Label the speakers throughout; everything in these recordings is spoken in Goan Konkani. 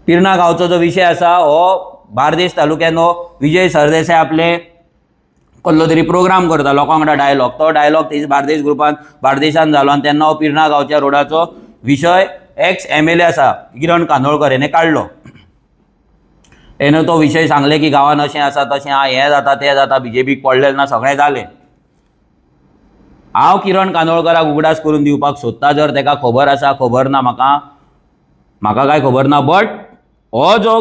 Speaker 1: पिर्णा गांवचो जो विशय आसा हो बार्देश तालुक्यान हो विजय सरदेसाय आपले कसलो तरी प्रोग्राम करता लोकां वांगडा डायलॉग, तो डायलॉग थंय बार्देश ग्रुपान बार्देशान जालो आनी तेन्ना हो पिर्णा गांवच्या रोडाचो विशय एक्स MLA आसा किरण कांदोळकर हेणे काडलो. हेणे तो विशय सांगले की गांवान अशें आसा तशें आहा, हें जाता तें जाता, बीजेपीक पडलें ना, सगळें जालें. हांव किरण कांदोळकराक उगडास करून दिवपाक सोदता, जर ताका खबर आसा खबर ना, म्हाका म्हाका कांय खबर ना, बट हो जो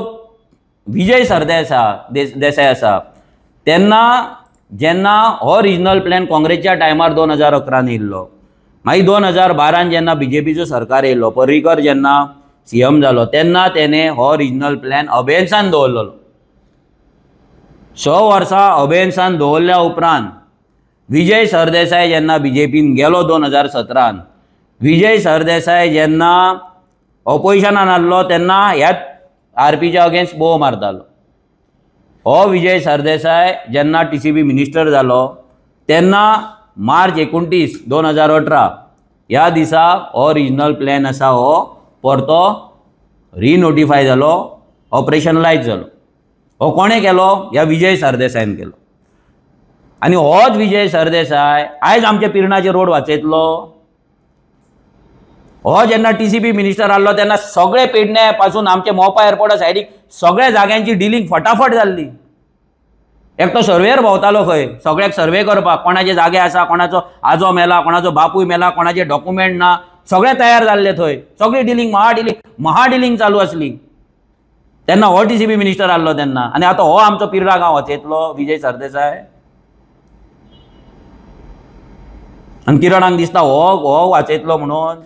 Speaker 1: विजय सरदेसाय आसा देसाय आसा तेन्ना जेन्ना हो रिजनल प्लॅन काँग्रेसच्या टायमार 2011 येयल्लो, मागीर 2012 जेन्ना बीजेपीचो सरकार येयलो, पर्रीकर जेन्ना CM जालो तेन्ना तेणे हो रिजनल प्लॅन अबेन्सान दवरलेलो. 6 वर्सां अबेन्सान दवरल्या उपरांत विजय सरदेसाय जेन्ना बीजेपीन गेलो 2017 विजय सरदेसाय जेन्ना ऑपोजिशनान आहलो तेन्ना ह्याच आरपीच्या अगेन्स्ट बोव मारतालो. हो विजय सरदेसाय जेन्ना TCP minister जालो तेन्ना मार्च 29 2018 ह्या दिसा हो रिजनल प्लॅन आसा हो परतो रिनोटिफाय जालो, ऑपरेशनलायज जालो. हो कोणें केलो? ह्या विजय सरदेसायन केलो. आनी होच विजय सरदेसाय आयज आमच्या पिर्णाचे रोड वाचयतलो. हो जेन्ना TCP minister आहलो तेन्ना सगळे पेडणे पासून आमचे मोपा एअरपोर्टा सायडीक सगळ्या जाग्यांची डिलींग फटाफट जाल्ली. एकटो सर्वेयर भोंवतालो खंय सगळ्याक सर्वे करपाक, कोणाचे जागे आसा, कोणाचो आजो मेला, कोणाचो बापूय मेला, कोणाचे डॉक्युमेंट ना, सगळे तयार जाल्ले थंय, सगळी डिलींग महा डिलींग चालू आसली तेन्ना हो TCP minister आहलो तेन्ना. आनी आतां हो आमचो पिर्णा गांव वाचयतलो विजय सरदेसाय. आनी किरणाक दिसता हो हो वाचयतलो म्हणून.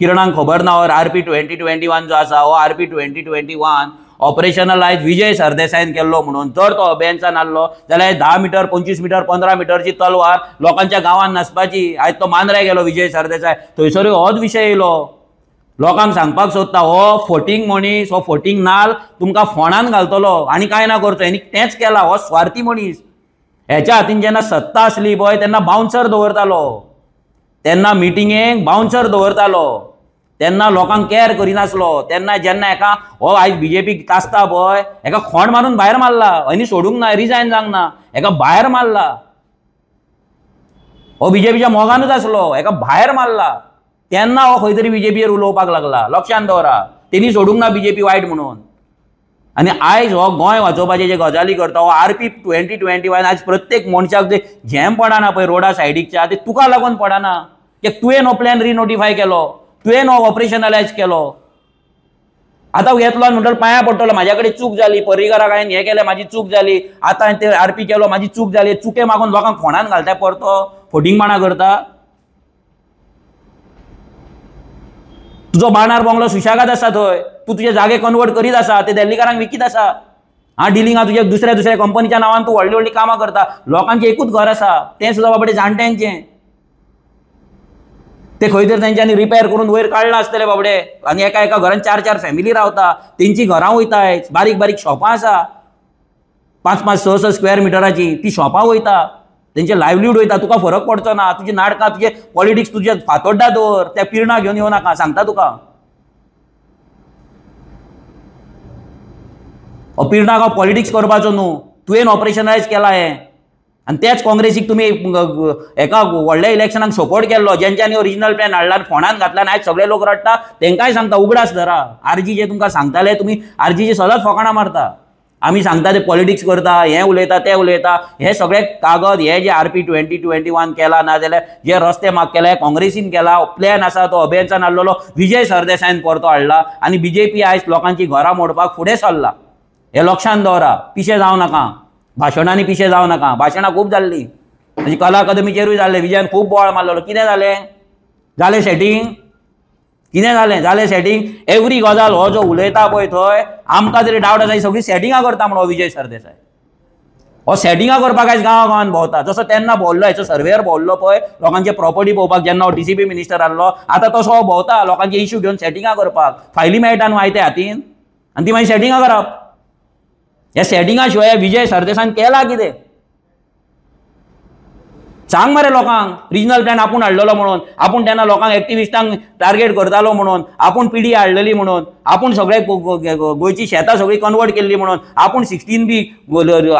Speaker 1: किरणाक खबर ना हो RP 2021 जो आसा हो RP 2021 ऑपरेशनलायज विजय सरदेसायन केल्लो म्हणून. जर तो अबेन्सान आहलो जाल्यार 10 मिटर 25 मिटर 15 मिटरची तलवार लोकांच्या गांवांत नासपाची. आयज तो मांद्र्या गेलो विजय सरदेसाय, थंयसरूय होच विशय येयलो. लोकांक सांगपाक सोदता हो फोटींग मनीस, हो फोटींग नाल तुमकां फोणान घालतलो आनी कांय ना करचो. हेणी तेंच केलां. हो स्वार्थी मनीस. हेच्या हातीन जेन्ना सत्ता आसली पळय तेन्ना बाउन्सर दवरतालो, तेन्ना मिटिंगेक बाउन्सर दवरतालो, तेन्ना लोकांक कॅर करिनासलो. तेन्ना जेन्ना हेका हो आयज बीजेपीक तासता पळय हेका खोंड मारून भायर मारला, हयनी सोडूंक ना, रिजायन जावंक ना, हेका भायर मारला. हो बीजेपीच्या मोगानूच आसलो, हेका भायर मारला. तेन्ना हो खंय तरी बीजेपीचेर उलोवपाक लागला. लक्षांत दवरा, तेणी सोडूंक ना बीजेपी वायट म्हणून. आनी आयज हो गोंय वाचोवपाचे जे गजाली करता हो RP 2021 आयज प्रत्येक मनशाक जे झेम पडना पळय रोडा सायडीकच्या ते तुका लागून पडना की तुवें हो प्लॅन रिनोटिफाय केलो, तुवें हो ऑपरेशनलायज केलो. आतां येतलो आनी म्हणटलो पांयां पडटलो, म्हाज्या कडेन चूक जाली, पर्रीकराक हांवें हें केलें, म्हाजी चूक जाली, आतां हांवें ते RP केलो, म्हाजी चूक जाली. चुके मागून लोकांक फोणान घालता, परतो फोटिंगपणां करता. तुजो बाणार बंगलो सुशेगाद आसा थंय, तूं तुजे जागे कन्वर्ट करीत आसा, ते दिल्लीकारांक विकीत आसा. हा डिलिंगा तुज्या दुसऱ्या दुसऱ्या कंपनीच्या नांवान तूं व्हडली व्हडली कामां करता. लोकांचें एकूच घर आसा, तें सुद्दां बाबडे जाणट्यांचें, ते खंय तरी तेंच्यांनी रिपेर करून वयर काडलां आसतलें बाबडे. आनी एका एका घरान 4 4 फॅमिली रावता, तेंची घरां वयता, बारीक बारीक शॉपां आसा 5 5 6 6 स्क्वेअर मिटराची, ती शॉपां वयता, तेंचे लायवलीहूड वयता. तुका फरक पडचो ना. तुजी नाटकां, तुजे पॉलिटिक्स तुजे फातोड्डा दवर, त्या पिर्णा घेवन येवं नाका, सांगता तुका. हो पिर्णा गांव पॉलिटिक्स करपाचो न्हू, तुवें ऑपरेशनलायज केला हें. आनी तेच काँग्रेसीक तुमी एका व्हडल्या इलेक्शनाक सपोर्ट केल्लो, जेंच्यांनी ओरिजिनल प्लॅन हाडला आनी फोणान घातला आनी आयज सगळे लोक रडटा. तेंकांय सांगता उगडास धरा, RG जे तुमकां सांगताले तुमी RGचे सदांच फकाणां मारता. आमी सांगता ते पॉलिटिक्स करता, हें उलयता तें उलयता. हे सगळे कागद हे जे RP 2021 केला ना जाल्यार जे रस्ते माग केले काँग्रेसीन केला, प्लॅन आसा तो अबेन्सान आहलोलो विजय सरदेसायन परतो हाडला आनी बीजेपी आयज लोकांची घरां मोडपाक फुडें सरला. हे लक्षांत दवरा, पिशे जावं नाका, भाशणांनी पिशे जावं नाका. भाशणां खूब जाल्लीं, म्हणजे कला अकादमीचेरूय जाल्लें, विजयान खूब बोवाळ मारलेलो. कितें जालें? जालें सेटींग? कितें जालें? जालें सेटींग. एवरी गजाल हो जो उलयता पळय थंय आमकां तरी डावट आसा, ही सगळी सेटिंगां करता म्हणून हो विजय सरदेसाय. हो सेटिंगां करपाक आयज गांवा गांवान भोंवता. जसो तेन्ना भोंवलो, हेचो सर्वेयर भोंवलो पळय लोकांचे प्रॉपर्टी पळोवपाक जेन्ना हो TCP minister आहलो, आतां तसो हो भोंवता लोकांचे इश्यू घेवन सेटिंगां करपाक. फायली मेळटा न्हू आयते हातीन आनी ती मागीर सेटिंगां करप. ह्या सेटिंगा शिवाय विजय सरदेसायन केला कितें? सांग मरे लोकांक रिजनल प्लॅन आपूण हाडलेलो म्हणून, आपूण तेन्ना लोकांक एक्टिविस्टांक टार्गेट करतालो म्हणून, आपूण पिडी हाडलेली म्हणून, आपूण सगळे गोंयची शेतां सगळी कन्वर्ट केल्ली म्हणून, आपूण 16B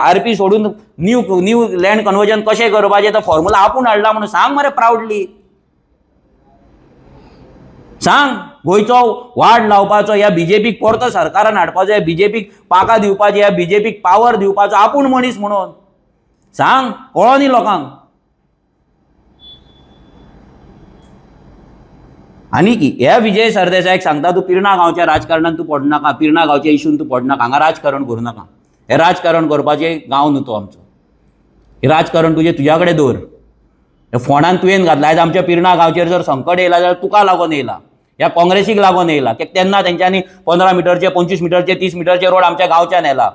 Speaker 1: RP सोडून न्यू न्यू लँड कन्वर्जन कशें करपाचें तो फॉर्मुला आपूण हाडला म्हणून सांग मरे प्रावडली. सांग गोंयचो वाड लावपाचो, ह्या बीजेपीक परतो सरकारान हाडपाचो, ह्या बीजेपीक पाका दिवपाची, ह्या बीजेपीक पावर दिवपाचो आपूण मनीस म्हणून सांग. कळो न्ही लोकांक. आनी हे विजय सरदेसायक सांगता, तूं पिर्णा गांवच्या राजकारणान तूं पडनाका, पिर्णा गांवच्या इशून तूं पडनाका, हांगा राजकारण करूं नाका. हें राजकारण करपाचें गांव न्हू तो आमचो. हें राजकारण तुजें तुज्या कडेन दवर. हे फोंडान तुवें घातला. आयज आमच्या पिर्णा गांवचेर जर संकट येयला जाल्यार तुका लागून येयला, ह्या काँग्रेसीक लागून येयला. कित्याक तेन्ना तेंच्यांनी 15 मिटरचे, 25 मिटरचे, 30 मिटरचे रोड आमच्या गांवच्यान येला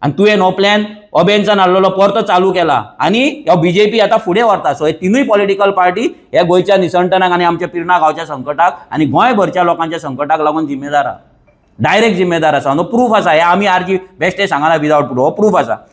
Speaker 1: आनी तुवें हो प्लॅन अबेन्सान हाडलेलो परतो चालू केला आनी हो बीजेपी आतां फुडें व्हरता. सो हे तिनूय पॉलिटिकल पार्टी हे गोंयच्या निसंटनाक आनी आमच्या पिर्णा गांवच्या संकटाक आनी गोंयभरच्या लोकांच्या संकटाक लागून जिम्मेदार आहा, डायरेक्ट जिम्मेदार आसा. हो प्रूफ आसा. हे आमी आरजी बेश्टे सांगना विदावट प्रूफ, हो प्रूफ आसा.